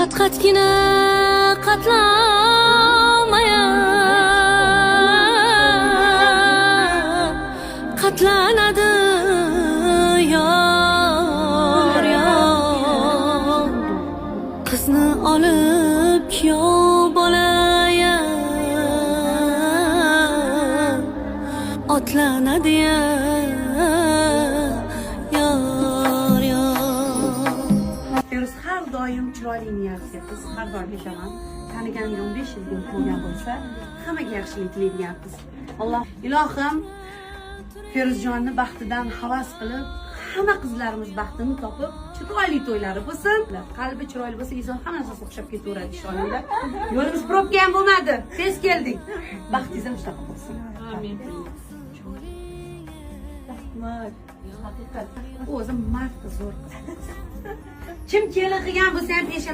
Qat qatgina qatlamaya qatlanadi yor yor. Qizni olib kuyov bolaya otlanadi ya yor yor. Feruz har doim chiroyli niyatli qiz, har doim aytaman. Taniganimga 15 yil bo'lgan bo'lsa, hammaga yaxshilik tilaydigan qiz. Alloh, ilohim, Feruzjonni baxtidan havas qilib, hamma qizlarimiz baxtini topib, chiroyli to'ylari bo'lsin. Qalbi chiroyli bo'lsa, inson hamma narsasi o'xshab ketaveradi, ishoninglar. Yo'limiz probka ham bo'lmadi. Tez keldik. Baxtingiz ham shunaqa bo'lsin. Amin. Rahmat. Haqiqat. U o'zi mard qiz, zo'r qiz. Kim kelin qilgan bo'lsa ham peshonasi